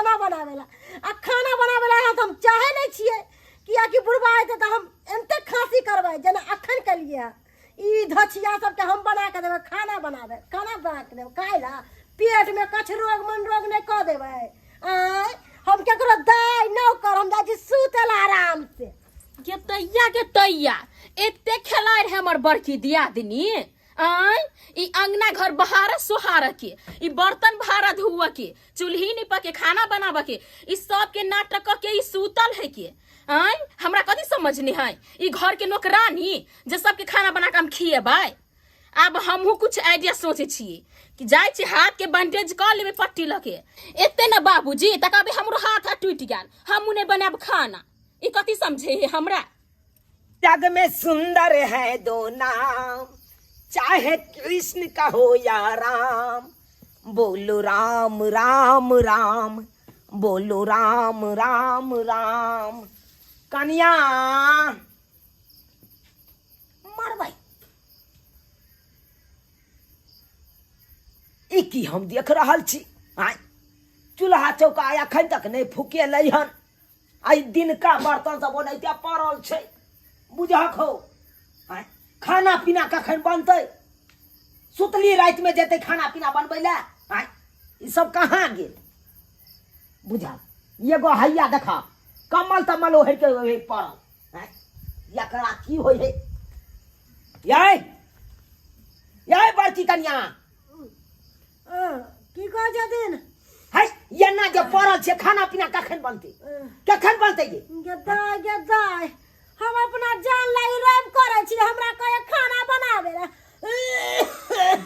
खाना बनाबै लए। आ खाना बनाबै लए तऽ हम चाहै नहि छियै, किएकि बुढ़बा एतै तऽ हम एते खाँसी करबै जेना अखन केलियै हँ। ई धछिया सबके हम बना कऽ देबै खाना, बनाबै खाना बना कऽ देबै खाय लए, पेटमे कछु रोग मन रोग नहि कऽ देबै। आँय, हम केकरो दाय नौकर, हम जाइ छी सुतै लए आराम से। गे तैया, गे तैया, एते खेलाइ रहे हमर बड़की दियादनी। आँय, ई अंगना घर बहार सोहार के, ई बर्तन भाड़ा धुआ के, चूल्ही नीप के, खाना बनाबऽ के, ई सब के नाटक क के ई सूतल है के? आँय, हमरा कथी समझ नहीं है? ई घर के नौकरानी जे सबके खाना बना के हम खिएबै? आब हमहूँ कुछ आइडिया सोचे छियै कि जाइ छी हाथ के बैंडेज कऽ लेबै पट्टी लऽ के। एते ने बाबूजी तक अभी हमरो हाथ हाथ टूटि गेल, हमहूँ नहि बनायब खाना। ई कथी समझे है हमरा? जग में सुंदर है दो नाम, चाहे कृष्ण का हो या राम। बोलो राम राम राम, बोलो राम राम राम। कनिया मरबै, ई की हम देख रहल छी? आँय, चूल्हा चौका एखन तक नहि फुकेलै हन। आइ दिनका बर्तन सब ओनाहिते पड़ल छै। बुझहक हौ, आँय, खाना पीना कखन बनतै? सुतली रातिमे जेतै खाना पीना बनबै लए। आँय, ई सब कहाँ गेल? बुझल एगो हैया देखा, कम्बल तम्बल ओढ़ि के ओहि पड़ल। आँय, एकरा की होइ है? यै यै बड़की कनिया। की कहै छथिन? है एना जे पड़ल छै, खाना पीना कखन बनतै? कखन बनतै ये? गे दाय, गे दाय, हम अपना जान लाई रैब करै छी, हमरा कहे खाना बनाबे ला।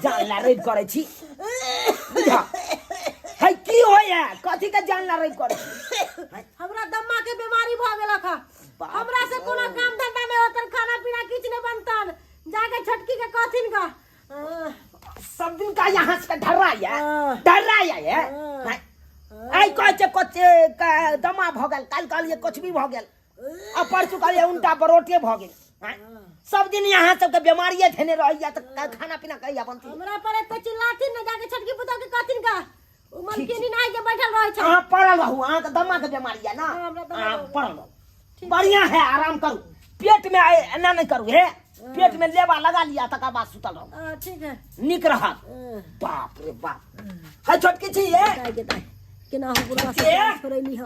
जान ला रैब करै छी? बुझा है की होय है? कथी के जान ला रैब करै छी? है? हमरा दम्मा के बीमारी भऽ गेलक हँ। बाप हमरा से कोनो काम धंधा नहि होतन, खाना पीना किछु नहि बनतन। जाके छोटकी के कहथिन गा। सब दिन का यहाँ से ढर्रा या हाँ। ढर्रा या ये हाँ। हैं? आइ कहै छै कच दमा भऽ गेल, काल्हि कहलियै कुछ भी भऽ गेल, आ परसू कहलियै उनटा बरोटे भऽ गेल। हैं? सब दिन यहाँ सबके बीमारिये धेने रहैया तऽ खाना पीना कहिया बनतै? हमरा पर एते चिल्लाथिन ने, जाके छोटकी पुतोह के कहथिन गा। ओ ठीक मलकिनी नाइ के बैठल रहै छै। अहाँ पड़ल रहू, अहाँके दमा के बीमारी है ना। हाँ, हमरा दमा अहाँ भऽ गेल। पड़ल रहू, बढ़िया है, आराम करू। पेट में एना नहीं करू, हे पेट में लेबा लगा लिया, तकर बाद सुतल रहू। हाँ, ठीक है। नीक रहत। हाँ। बाप रे बाप, है छोटकी छी ये। दाइ गे दाइ, केना हो बुढ़वा से के? छोड़ैली। हम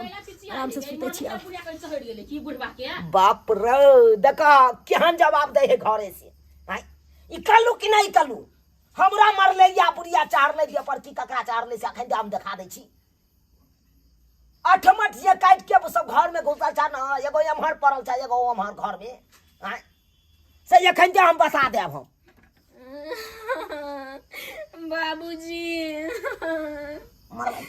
आराम से सुतै छी आब। चढ़ि गेलै की बुढ़वा के? बाप रे, देखा केहन जवाब दे है घरे से। आँय, ई कल्लू कि नहीं कल्लू? हमरा मरले या बुढ़िया चारले जे पर की ककरा चारले से अखन हम देखा दै छी। अठमठ जे काटि के सब घर में घुसल छ न, एगो एम्हर पड़ल छ, एगो ओम्हर घर में। आँय, से एखन जे हम बसा देब हम। बाबूजी। मरबै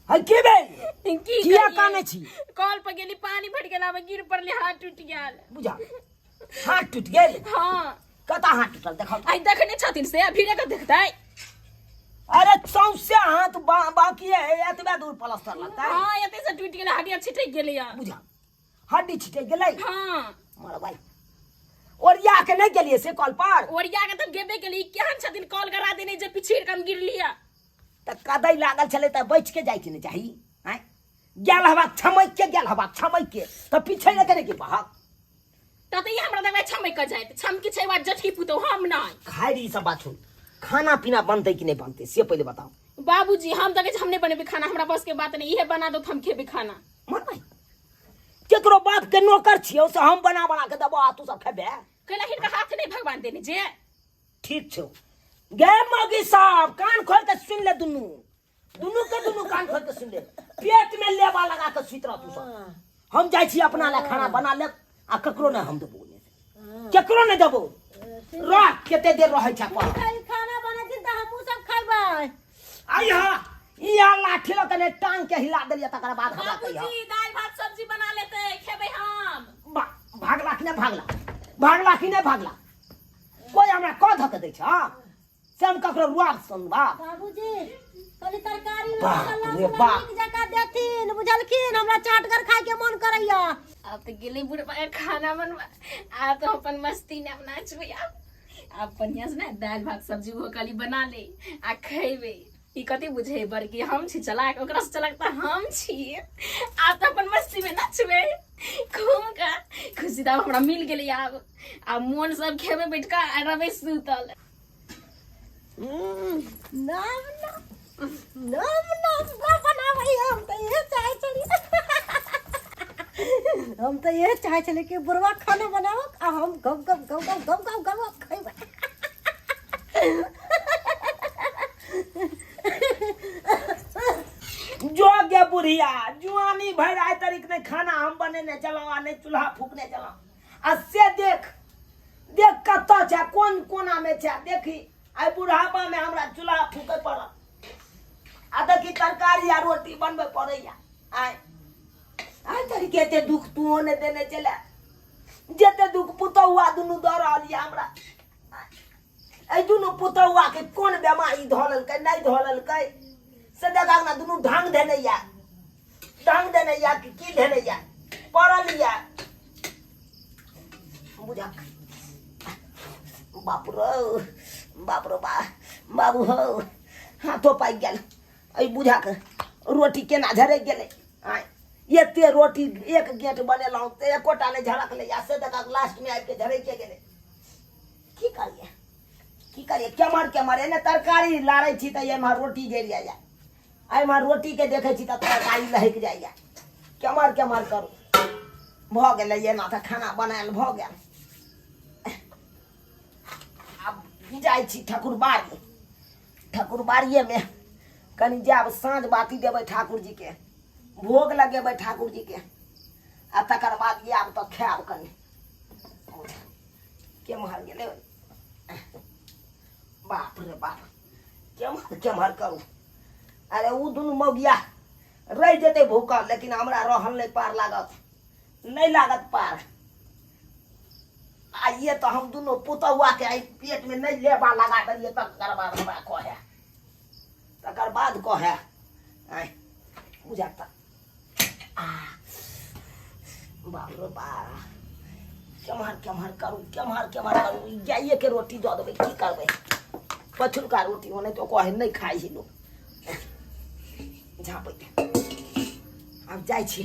है की भेल? की किया कहियै? कानै छी? कल पर गेली, पानी भरि गेल, आब गिर पड़ली, हाथ टूटि गेल। बुझा, हाथ टूटि गेल? हाँ। कतऽ हाथ टूटल देखो? आइ देखने छथिन से भीड़े के देखतै। अरे सौंसे हाथ बाकी है, एतबे दूर प्लास्टर लगतै। हाँ, एते से टूटि गेलै, हड्डी छिटक गेलै। बुझा, हड्डी छिटक गेलै? हाँ। मरबै, ओरिया के नहि गेलियै से कल पर? ओरिया के तऽ गेबे केली। केहन छथिन, कॉल करा देने जे पिछड़ के हम गिरलियै। तऽ कदै लागल छलै तऽ बचि के जाइके ने चाही। आँय, गेल हवा छमकि के, गेल हवा छमकि के तऽ पीछे नहि करे के बहक। तऽ ई हमरा देखबै छमकि के जाइत छमकी छै बात जटकी पुतौ हम नहि। खाइ ई सब बात छोड़, खाना पीना बनतै कि नहि बनतै से पहिले बताओ। बाबूजी, हम तऽ कहै छी हम नहि बनेबै खाना, हमरा बस के बात नहि। इहे बना दो तऽ हम खेबै खाना। मरबै, केकरो बाप के नौकर छियौ से हम बना बना के देबो आ तू सब खेबे? कैला हिनका हाथ नहि भगवान देने जे? ठीक छौ गे मौगी साहब, कान खोल के सुन ले, दुनू दुनू के दुनू कान खोल के सुन ले। पेट में लेबा लगा के सुति रह तू सब। हम जाइ छी अपना ले खाना बना लेब आ ककरो नहि हम देबो, केकरो नहि देबो। रह, कते देर रहै छै पर। खाना बनेथिन तऽ हमहूँ सब खैबै। आई हा, ई आ लाठी लऽ कने टांग के हिला देलियै, तकर बाद हमरा कहिया। बाबूजी, दालि भात सब्जी बना लेतै, खेबै हम। भागला कि नहि भागला? भागला कि नहि भागला? कोई हमरा कह धऽ के दै छ से हम ककरो रुआब सुनबा? बाबूजी, कनि तरकारी में बाप मसाला रे उसाला बाप। नीक जकाँ देथिन, बुझलखिन? हमरा चाटगर खाय के मन करैया। आब तऽ गेलै बुढ़बा के खाना बनबा, आब तऽ हम अपन मस्ती ने नाचबै। आब आब बढ़िया से ने दालि भात सब्जी ओहो कहली बना ले आ खेबै। ई कथी बुझे बड़की हम छी चलाक, ओकरा से चलाक तऽ हम छी। आब तऽ अपन मस्ती में नचबै घूम के, खुशी तऽ आब हमरा मिल गेलै। आब आब मोन सब खेबै बैठ कऽ आ रहबै सुतल। नाम नाम नाम नाम बनाबै। हम तऽ इहे चाहै छलियै, हम तऽ इहे चाहै छलियै कि बुढ़वा खाना बनाबक आ हम गप गप गप गप गप गप गप खैबै। जो गे बुढ़िया, जुआनी भरि आइ तरीक नहि खाना हम बनेने छलहुँ आ नहि चूल्हा फूकने छलहुँ, आ से देख देख कतऽ छै, कोन कोनामे छै। देखी, आइ बुढ़ापामे हमरा चूल्हा फूकै पड़ल आ देखी तरकारी आ रोटी बनबै पड़ैया। आइ आइ तरीके एते दुख तूहो नहि देने छलै जते दुख पुतहुआ दुनू दऽ रहल यऽ हमरा। एहि दुनू पुतहुआके कोन बेमारी धऽ लेलकै, नहि धऽ लेलकै से देखा ने, दुनू ढंग धेने यऽ, ढंग देने यऽ कि की धेने यऽ, पड़ल यऽ। बुझक, बाप रो बाप रो बा, बाबू हो, हाथो पाकि गेल। एहि बुझक रोटी केना झरकि गेलै? आँय, एते रोटी एक गेट बनेलहुँ तऽ एकोटा नहि झरकलै, आ से देखक लास्टमे आबि कऽ झरकि गेलै। की करियै, की करियै? केम्हर केम्हर एने तरकारी लारै छी तऽ एम्हर रोटी जरि जाइए, एम्हर रोटीके देखै छी तऽ तरकारी लहकि जाइए। केम्हर केम्हर करू? भऽ गेलै, एना तऽ खाना बनायल भऽ गेल। आब जाइ छी ठाकुरबाड़ी। ठाकुरबाड़िएमे कनि जायब, साँझ बाती देबै ठाकुरजीके, भोग लगेबै ठाकुरजीके, आ तकर बाद आयब तऽ खायब कनि। केम्हर गेलै? बाप रे बाप, केम्हर केम्हर करू? अरे, ओ दुनू मौगिया रहि जेतै भूखल, लेकिन हमरा रहल नहि पार लागत, नहि लागत पार। आइए तऽ हम दुनू पुतहुआके आइ पेटमे नहि लेबा लगा देलियै, तकर बाद हमरा कहए, तकर बाद कहए। आँय बुझा तऽ, बाप रे बा, केम्हर केम्हर करू, केम्हर केम्हर करू? ई गाइएके रोटी दऽ देबै, की करबै? पछुलका रोटी ओनाहितो तो कहै नहि खाइ छै लोक। झाँपैत आब जाइ छी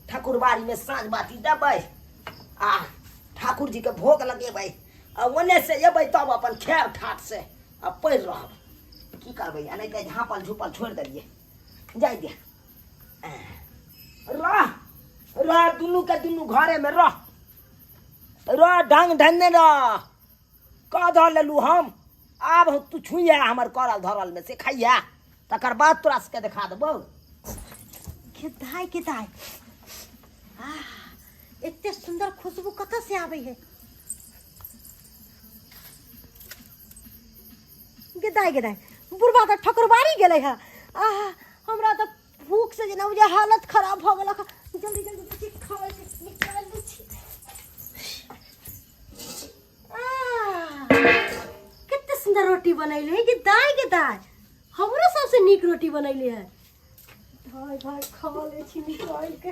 ठाकुरबाड़ीमे, साँझ बाती देबै आ ठाकुर जीके भोग लगेबै, आ ओने से एबै तब अपन खायब ठाठ से आ पड़ि रहब। की करबै? आ नहि तऽ झाँपल झुपल छोड़ि देलियै, जाइ दे, रह रह, दुनू के दुनू घरे में रह रह, ढंग ढंग रह। कह धऽ लेलू हम, आब तू छुइया हमर करल धरल में से खाइया, तकर बाद तोरा सबके देखा देबौ। के दाय, के दाय, आह, एते सुंदर खुशबू कतऽ से आबै है? गे दाय, गे दाय, बुढ़बा तऽ ठकुरबाड़ी गेलै है। आह, हमरा तऽ भूख से जेना बुझे हालत खराब भऽ गेलक। जल्दी जल्दी देखी, खाय के निकाल लै छी। आह, कते सुंदर रोटी बनैले है गे दाय, गे दाय, हमरो सबसे नीक रोटी बनैले है। भाय भाय, खा लै छी निकाल के।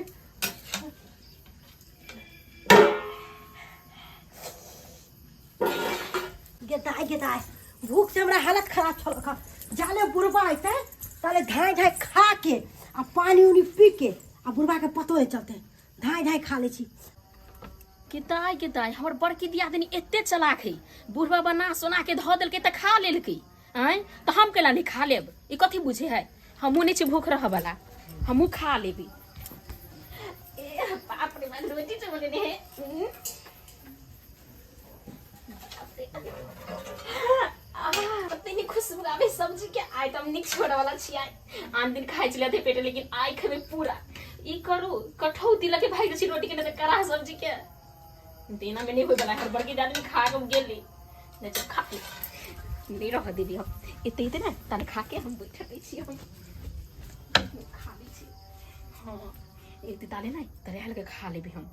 गे दाय, गे दाय, भूख से हमरा हालत खराब छल। जाले बुढ़बा अयतै ताले धाँय धाँय खा के आ पानी उनी पी के आ बुढ़बा के पतो नहि चलतै। धाँय धाँय खा लै छी। के दाय, के दाय, हमर बड़की दियादनी एते चलाक है, बुढ़बा बना सोना के धऽ देलकै तऽ खा लेलकै। आँय, तऽ हम केला नहि खा लेब? ई कथी बुझे है? हमहूँ नहि छी भूख रहऽ वाला, हमहूँ खा लेबी। ए बाप रे बाप, रोटी तो बनेने है। कते नीक खुशबू आबै सब्जी के। आइ तऽ हम नीक छोड़ऽ वाला छी। आइ आन दिन खाइ छलियै आधे पेट, लेकिन आइ खेबै पूरा। ई करू, कठौती लगे भागि जाइ छी रोटी के, नहि तऽ कड़ा सब्जी के देना में नहीं होय वाला है। बड़की दादी खा के गेली, नहीं तो खा ले नहीं रह दीदी। हम एते एते ने तन खा के हम बैठ रहै छी, हम खा लै छी। हाँ, एते ताले नहीं तरहल के खा लेबै हम।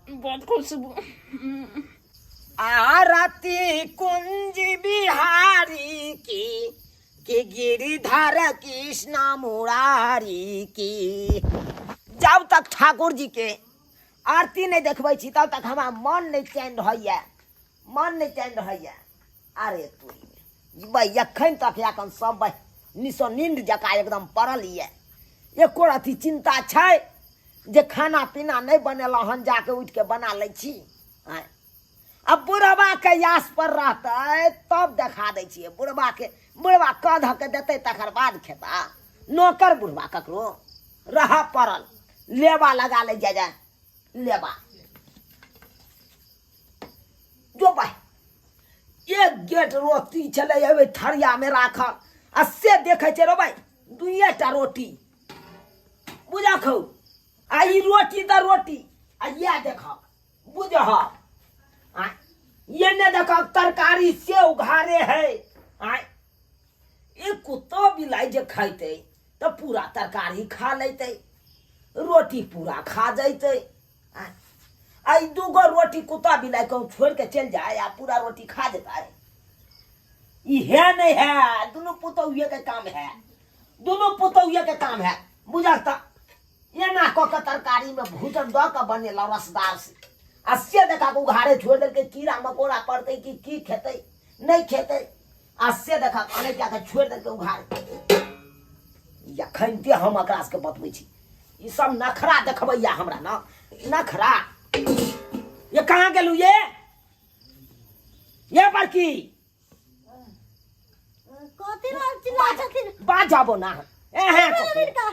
बहुत खुशबू। आरती कुंज बिहारी की, कि गिरिधर कृष्ण मुरारी की। जब तक ठाकुर जी के आरती नहीं देखबै छी तब तक हमरा मन नहीं चैन रहैया, मन नहीं चैन रहैया। अरे तू भाई एखन तक एखन सब भाई निसो नींद जकाँ एकदम पड़ल यऽ एको रति चिन्ता छै जे खाना पीना नहि बनेलहुँ हन जाके उठिके बना लै छी आँय अब बुढ़बाके यास पर रहतै तब देखा दै छियै बुढ़बाके बुढ़बा कह धऽ के देतै तकर बाद खेता नौकर बुढ़बा ककरो रह पड़ल लेबा लगा लै जा जा लेबा जो भाई एक गेट रोटी छलै ओहि थरियामे राखल आ से देखै छै रो भाई दुइए टा रोटी बुझक हौ आ ई रोटी तऽ रोटी आ इएह देखक बुझह आ ये ने देखक तरकारी से उघारे है आ ई कुत्तो बिलाइ जे खैतै तऽ पूरा तरकारी खा लेतै रोटी पूरा खा जैतै आ आ ई दूगो रोटी कुत्ता बिलाइ कहूँ छोड़ि के चलि जाय आ पूरा रोटी खा जेतै ई है नहीं है दुनू पुतौहिए के काम है दुनू पुतौहिए के काम है बुझल तऽ एना कऽ के तरकारीमे भूजन दऽ कऽ बनेलहुँ रसदार से आ से देखा कऽ उघारे छोड़ि देलकै कीड़ा मकोड़ा पड़तै कि की खेतै नहि खेतै आ से देखा कऽ अनै कऽ छोड़ि देलकै उघारे एखनते हम एकरा सबके बतबै छी ई सब नखरा देखबैया हमरा न नखरा ये कहाँ गेलू ये ये बड़की कथी रहल चिल्ला छथिन बाज जाबो ना एहे भेल हिनका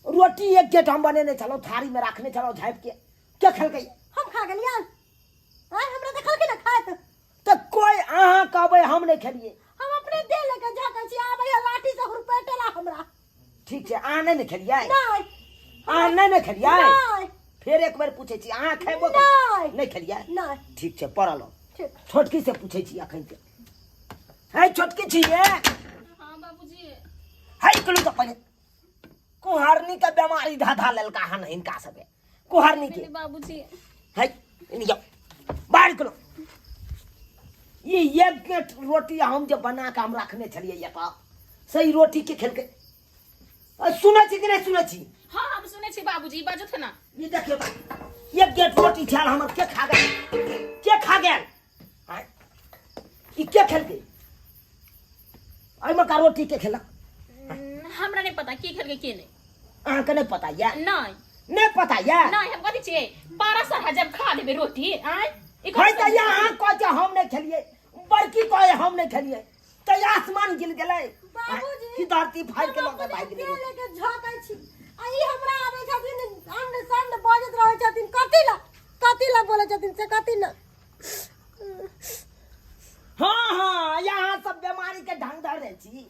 रोटी एक गेट हम बनेने छलहुँ थारी में राखने छलहुँ झाँपि के के खेलकै हम खा गेलियन आय हमरा देखलखिन ने खाइत तऽ कोइ अहाँ कहबै हम नहि खेलियै हम अपने देह लेके झाँकै छी आबै है लाठी से हुरपेटेला हमरा ठीक छै अहाँ नहि ने खेलियै नहि अहाँ नहि ने खेलियै नहि फेर एक बेर पूछै छी अहाँ खेबो नहि। नहि खेलियै नहि ठीक छै पड़ल ठीक छोटकी से पूछै छी अखन के है छोटकी छी ये हाँ बाबूजी है कहलू तऽ पहिले कुहारनी के बेमारी धाधा लेलका हन हिनका सबके कुहारनी के बाबूजी है एने जाओ बाहर निकलो ये एक प्लेट रोटी हम जे बना के हम रखने छलियै एतऽ से ई रोटी के खेलकै सुनै छी कि नहि सुनै छी हाँ हम सुनै छी बाबूजी बाजू थे ना ई देखियौ तऽ एक गेट रोटी छल हमर के खा गेल के खा गेल आँय? ई के खेलकै एहिमे का रोटी के खेलक हमरा नहीं पता के खेलकै के नहीं अहाँके नहि पता यऽ नहीं नहि पता यऽ नहीं हम कथी छियै 1200 जब खा लेबै रोटी आँय ई है कथी तऽ अहाँ कहै छै हम नहि खेलियै बड़की कहै हम नहि खेलियै तऽ आसमान गिर गेलै बाबूजी, कि धरती फाड़ि के हम लऽ के अपने भागि गेलै देह लेके झोंकै छी आ ई हमरा आबै छथिन अंड संड बजैत रहै छथिन कथी ला कथी ला बोलै छथिन से कथी ला हाँ हाँ यहाँ सब बीमारी के ढंग धरे छी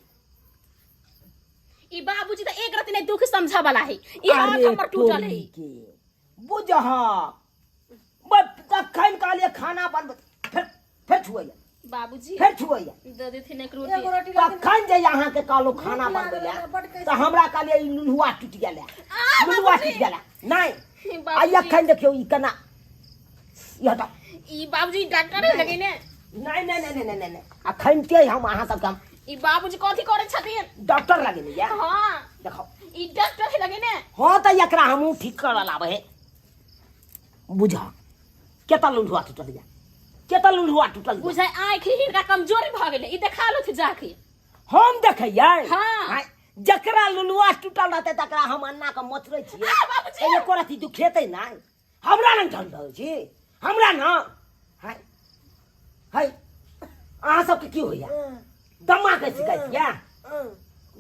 ई बाबूजी तऽ एक रति नहीं दुख समझा वाला है ई हाथ हमर टूटल है के बुझह बस तखन कहलिए खाना बनबै फेर फेर छुअइया बाबूजी फेर छुअइया दे देथिन एक रोटी एगो रोटी ला देथिन। तखन जे अहाँके कहलहुँ खाना भूख बनबै लागल लए है, बड कैसे- तऽ हमरा कहलिए ई लुल्हुआ टूटि गेल है आ, लुल्हुआ बाबूजी। टूटि गेल है नहि आ बाबूजी एखन देखियौ ई केना ई हटाउ ई बाबूजी डॉक्टर है लगे ने नहि नहि नहि नहि नहि नहि अखन के हम अहाँ सबके हम ई बाबूजी कथी करै छथिन डॉक्टर लगेने ये हाँ देखो ई डॉक्टर है लगे ने हाँ तऽ एकरा हमहूँ ठीक करऽ लाबै है बुझ केता लुल्हुआ टूटल ये केता लुल्हुआ टूटल ये बुझाय आँखि हिनका कमजोरी भऽ गेलै ई देखा लो जाके हम देखैयै हाँ। आँय, जकरा लुलुआ टूटल रहतै तकरा हम अन्ना के मोचरै छियै आ, बाबूजी। तऽ एको रत्ती दुखेतै नहि हमरा लग ढंग रहै छी हमरा न हाय हाय अहाँ सबके की होइया दम्मा के शिकायत या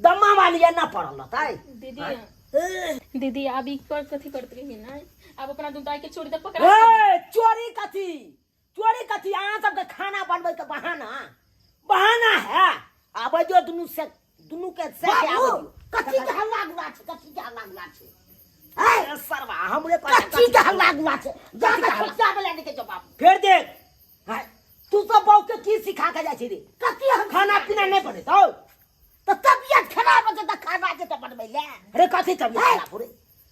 दम्मा वाली ना पड़ल रहतै दीदी दीदी आब ई कर कथी करत रही ना आब अपना दुदाई के चोरी तऽ पकड़ा ए चोरी कथी चोरी कथी अहाँ सबके खाना बनबै के बहाना बहाना है आबै जो दुनू से दुनू के से के आबै बाबू दियौ। कथी के हल्ला गुल्ला छै कथी के हल्ला गुल्ला छै ए, सरवा हमरे कहै कथी के हल्ला गुल्ला छै जा कथी के के हल्ला? छोटिया वाला के जो बाबू फेर देख हाय, तू सब बहू के की सिखा के जाइ छी रे कथी हम खाना पीना नहीं बनेतौ तऽ तबियत खराब छै तऽ खाना जे तऽ बनबै ले अरे कथी तबियत खराब हो रे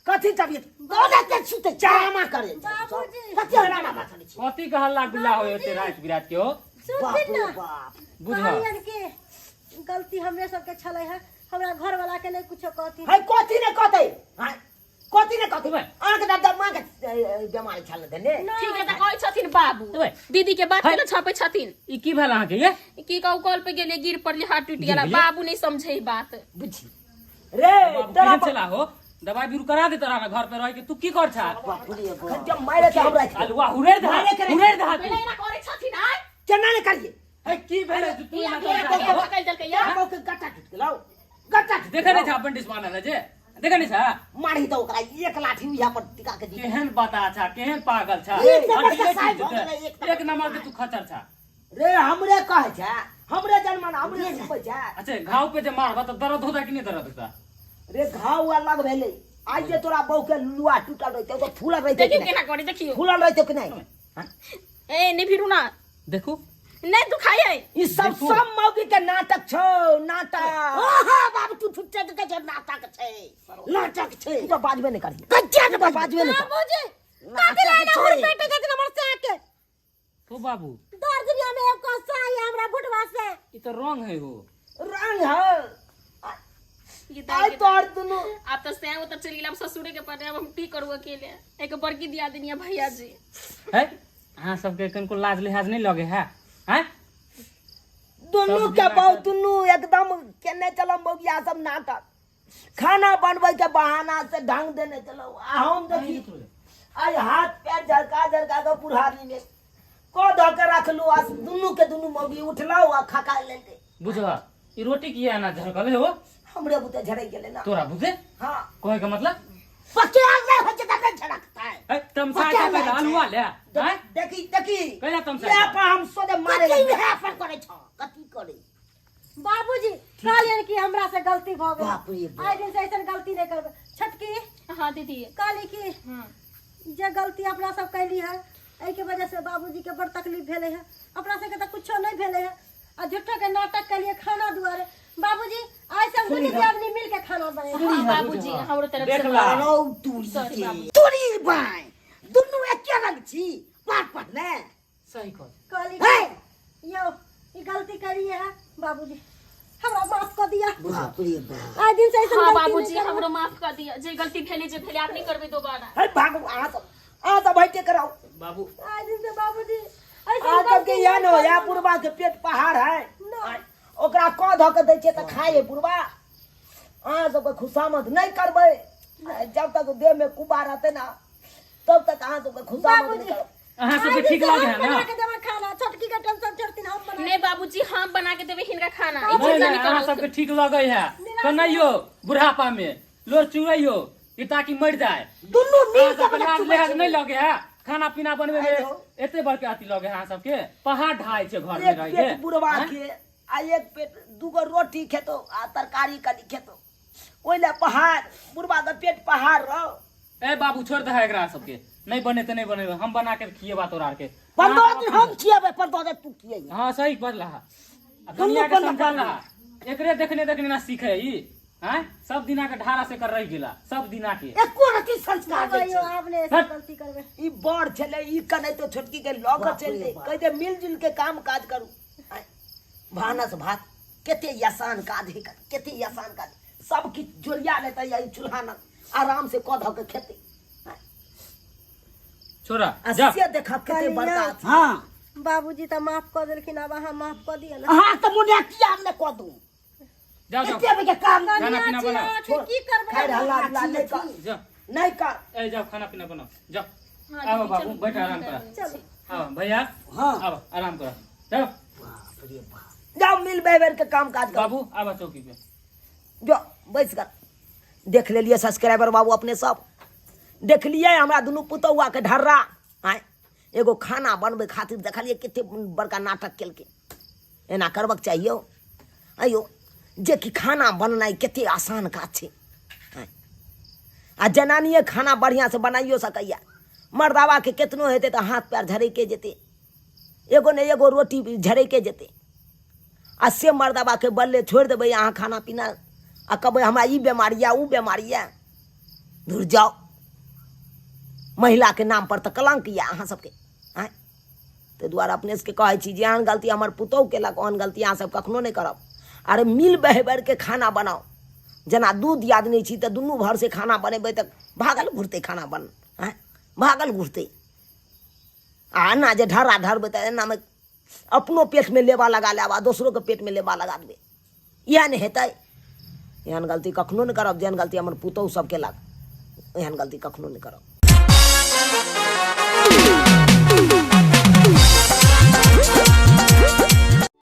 कथी तबियत तोरा के छूते चामा करे बाबूजी। कथी हरामा माथल छी कथी के हल्ला गुल्ला होय ओते राति बिरात के हो बाप सुनथिन रे ना बाप बुझ कहलियन कि गलती हमरे सबके छलै है हमरा घर वाला के नहीं कुछो कहथिन है कथी ने कहतै हाय कथी कथी ने कथी अहाँके दादा माँ के बेमारी छल ने देने। ठीक है, तऽ कहै छथिन बाबू। ओए। दीदी के बात के छापै छथिन। ई की भेल अहाँके ये? की कहू, कल पे गेलियै, गिर पड़ली, हाथ टूटि गेला। गिर गेलियै? बाबू नहीं समझे ई बात। बुझी रे। बाबू तोरा केहन छला हो, दवाई बीरू करा दे तोरा घर पे रह के तू की कर छा? जब मारे के हमरा अलुआ हुरेर दहा, मारे के रे। हुरेर दहा तू। पहिले एना करै छथिन आय। केना ने करिए? हे, की भेलै जे तू ई एना आब कर छा? के पकड़ि देलकै या। बाबू के गट्टा टूट गेलौ, गट्टा टूट। देखे नहीं छा बंडिस मानल है जे, देखे नहीं छा? मारही तऽ ओकरा एक लाठी इहा पर टिका के दी। केहन बता छा, केहन पागल छा। एक नंबर के हड्डिये साइज टूट भऽ गेलै, जेतै। एक नंबर। एक नंबर के तू खचर छा। रे, हमरे कहै छै, हमरे जन्मन हमरे सुनबै छै। अच्छा, घाव पे जे मारबा तऽ दर्द होता कि नहीं दर्द होता? रे, घाव अलग भेलै। आइ जे तोरा बहू के लुआ टूटल रहितौ तऽ फूलल रहितौ कि देखियौ नहि? केना करै, देखियौ। फूलल रहितौ कि नहि? ए, नहीं फिरू ना। देखू। नहीं दुखाई है। ई सब देखू। सब मौगी के नाटक छौ, नाटक। ओहो बाबू, तू छुट्टे के कहै छै, नाटक छै, नाटक छै। तू तऽ बाजबे नहि करही, कच्चा के बाजबे नहि कर। बाबूजी, काकी नाटक लाइन छै। हुर पेटे छथिन हमर साके। ओ बाबू, दर्द दुनिया में एक साई हमरा भुटवा से। ई तो रंग है हो। रंग है। ये आइ दाई के। तोहर दुनू आब तऽ सैं ओतऽ चलि गेल, आब ससुरे के पड़े, आब हम की करू अकेले? एक बड़की दिया दिनिया भैया जी। है, अहाँ सबके कनको लाज लिहाज नहीं लगे है हैं? दुनू सब के दिना बहु दुनू एकदम केने चलो मौगिया सब नाटक, खाना बनबै के बहाना से ढंग देने चलो। आ हम देखी आइ हाथ पैर झरका झरका के बुढ़ारी में कऽ धऽ के रखलू, आ दुनू के दुनू मौगी उठलौ आ खका लेलकै। बुझ, ई रोटी किया एना झरकल है हो? हमरे बुते झरक गेलै ना। तोरा बुझे? हाँ। कहे के मतलब पकिया नहि होइ छै तऽ नहि झरकतै। है, तमसा पकिया के नहि छै। अलुआ ले हैं? देखी देखी। कैला तमसा? इएह पर हम सोझे मारे कथी लगबै। इएह पर करै छौ? कथी करै? बाबूजी, कहलियनि कि हमरा से गलती भऽ गेल। बाप रे बाप। आइ दिन से ऐसन गलती नहि करबै। छोटकी। हाँ दीदी। कहली कि हाँ। जे गलती अपना सब कैली है, एहिके वजह से बाबूजी के बड़ तकलीफ भेलै है। अपना सबके तऽ कुछो नहि भेलै है, आ झूठो के नाटक केलिए खाना दुआरे। बाबूजी, आइ से हम दुनू दियादनी मिल के खाना बनेबै। हाँ बाबूजी, हमरो तरफ से देख ला। रौ तुरी सॉरी के। बाबू। तुरी बाय दुनू एके रंग छी पाट पाट ने। सही कह। कहली हे! यौ, ई गलती करिए है बाबूजी, हमरा माफ कर दिया। बाप रे बाप। आइ दिन से ऐसन हाँ गलती बाबूजी, नहि करबै। हमरो माफ कर दिया, जे गलती भेलै जे भेलै, आब नहीं करबै दोबारा। हे भागू, अहाँ सब, अहाँ सब हइते कराउ। बाबू, आइ दिन से बाबूजी ऐसन अहाँ सबके गलती इएह नहि ने होइए। करबै। बुढ़बा के पेट पहाड़ है। नहि। ओकरा कऽ धऽ के दै छियै तऽ खाइ है बुढ़बा। अहाँ सबके खुशामद नहि करबै। जब तक देह में कुबा रहतै ना, तब तक अहाँ सबके खुशामद नहि बाबूजी, करब। अहाँ सबके आइ दिन ठीक से लगे हम है ना? बना के देबै खाना, छोटकी के टेंशन छोड़थिन, हम बना। नहीं बाबूजी, हम बना के देबै हिनका खाना, ई नहीं चिंता नहीं नहीं अहाँ करू। सबके ठीक लगे है कन्हैयो बुढ़ापा में लोर चुरैयो कि ताकि मर जाए? दुनू मिल अहाँ के सबके लाज बना। लिहाज नहीं लगे है खाना पीना बनबे में? आइयो। एते बड़के अथी लगे है अहाँ सबके, पहाड़ ढाई छै घर में एक रह के। पेट बुढ़वा आँय? के आ एक पेट दूगो रोटी खेतो आ तरकारी कनि खेतो, ओहि लए पहाड़, बुढ़वा के पेट पहाड़ रहो। ए बाबू, छोड़ दे एकरा सबके, नहीं बने तो नहीं बने, हम बना के खिएबा तोरा आर के। 15 दिन हम खिएबै, 15 दिन तू खिएबै। हाँ, सही बजला। आ दुनिया के 15 समझल रहा, एकरे देखने देखने ना सीखे ई हैं, सब दिना के ढारा से कर रह गेला सब दिना के। एको रति संस्कार दै यौ, छै। आब नहि ऐसन हट। गलती करबै। ई बड़ छलै, ई कने तो छोटकी के लऽ कऽ चलि दे, कहि दे मिलजुल के काम काज करू। आँय, भानस भात कते आसान काज है, कते आसान काज। सब किछु जोड़िया लेतै या ई चूल्हा न आराम से कऽ धऽ के खेतै। छोड़ा आ जा। से देखा कते कहलियै। बड़का अथी। हाँ। बाबूजी तऽ माफ कऽ देलखिन, आब अहाँ माफ कऽ दिअ ने। अहाँ तऽ मुने किया ने कऽ दू। जाओ जाओ। एते बजे काम। खाना कनिया पीना छी बनाओ। अहाँके, की करबै? खैर, हल्ला गुल्ला नहि कर। जा। नहि कर। ए जाओ, खाना पीना बनाओ, जाओ। हाँ, आबो दीदी, बाबू, चलू। बैठ, आराम करा। चलू। हाँ भैया। हाँ। आबो, आराम करा, जाओ। बाप रे बाप। जाओ, मिल बैठ के काम काज कर। बाबू, आबा चौकी पे। जो बैस कर। देख लेलियै सब्सक्राइबर बाबू, अपने सब देखलियै हमरा दुनू पुतौआके ढर्रा। आँय, एगो खाना बनबै खातिर देखलियै कते बड़का नाटक केलकै। एना करबक चाहियो? आइयो जे कि खाना बननाइ कते आसान काज छै। आँय, आ जनानिए खाना बढ़िआँसँ बनाइयो सकैए। मर्दाबाके केतनो हेतै तऽ हाथ पैर झरैके जेतै, एगो ने एगो रोटी झरैके जेतै। आ से मर्दाबाके बल्ले छोड़ि देबै अहाँ खाना पीना, आ कहबै हमरा ई बेमारी यऽ, ओ बेमारी यऽ। दूर जाउ, महिलाके नाम पर तऽ कलंक यऽ अहाँ सबके। आँय, ताहि दुआरे अपने सबके कहै छी जे एहन गलती हमर पुतोहु केलक, ओहन गलती अहाँ सब कखनो नहि करब। अरे, मिल बहबरके खाना बनाउ, जेना दू दियादनी छी तऽ दुनू भरसे खाना बनेबै तऽ भागल घुरतै खाना बन आँय भागल घुरतै आ एना जे ढर्रा ढरबै तऽ एनामे अपनो पेटमे लेबा लगा लेब आ दोसरोके पेटमे लेबा लगा देबै इएह ने हेतै एहन गलती कखनो नहि करब जेहन गलती हमर पुतहु सब केलक एहन गलती कखनो नहि करब।